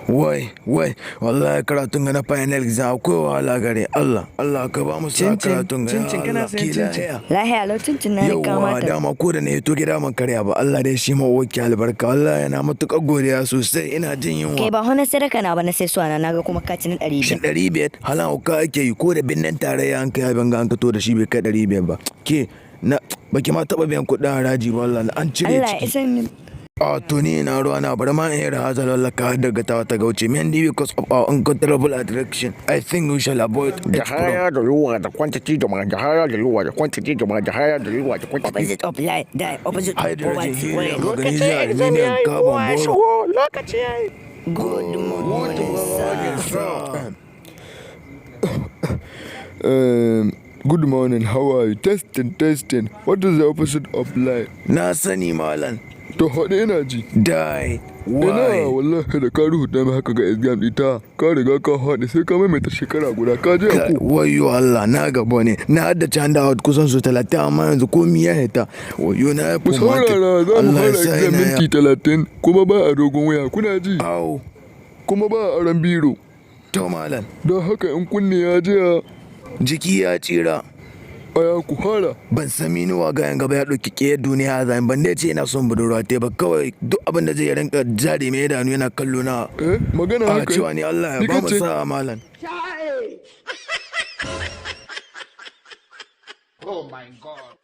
Wai wai, wallahi karatun ga na final exam akwai wahala gare. Allah Allah ka ba mu sa Cincin, karatun ga ya cincin, kana Allah. sayan Ki cincin. lahiya. Lahiya lau, cincin na ya Yauwa kamata. Dama ko da na hito gida ban karya ba. Allah dai shi ma uwarki albarka. Wallahi yana matuƙar godiya sosai, ina jin Kai yunwa. ba hona sadaka na ba, na sai suwa na naga kuma ka ci na 500. Shin 500 halan hauka ake yi? Ko da binnan tarayya an kai abin ga an kato da shi bai kai 500 ba. Ke na baki ma taɓa biyan kuɗin haraji ba, wallahi an cire Allah ya ciki. isa min. A to ni na ruwa na, bari ma in yi rahazal. Wallah ka daga ta ta gauce me. Because of our uncontrollable attraction, I think we shall avoid The it from higher the lower the quantity demand, the higher the lower the quantity demand, the higher the lower the quantity. Opposite of lie, die. Opposite of Hydrogen, poverty. helium, Wait. magnesium, aluminium, carbon, boron. Lokaci yayi. Good morning, sir. Good morning, how are you? Testing, testing. What is the opposite of lie? Na sani, malam. To haɗe, ina ji. Die. Ina Why? Wallahi da ka rubuta mai haka ga exam ɗita, ka riga ka haɗe, sai ka maimaita shekara guda, ka je Kai, ku. Wayo Allah, na gaba ne na haddace handout kusan su 30, amma yanzu komi ya hita. Wayo na ya Ku saurara, za mu Allah ya fara sa exam ina ya minti 30, kuma ba a dogon waya, kuna ji? Au. Kuma ba a aron biro. To, malam. Don haka in kunne ya jiya, jiki ya tsira. Aya, ku fara. Ban san minuwa ga yan gaba ya ɗauki ƙiyar duniya a zan ban dai ce ina son budurwa ta ba, kawai duk abin da zai rinka jare mai idanu yana kallo na. Eh, magana A haka. cewa ni Allah ya Ni ba mu kace- sa'a, malam. Oh my God.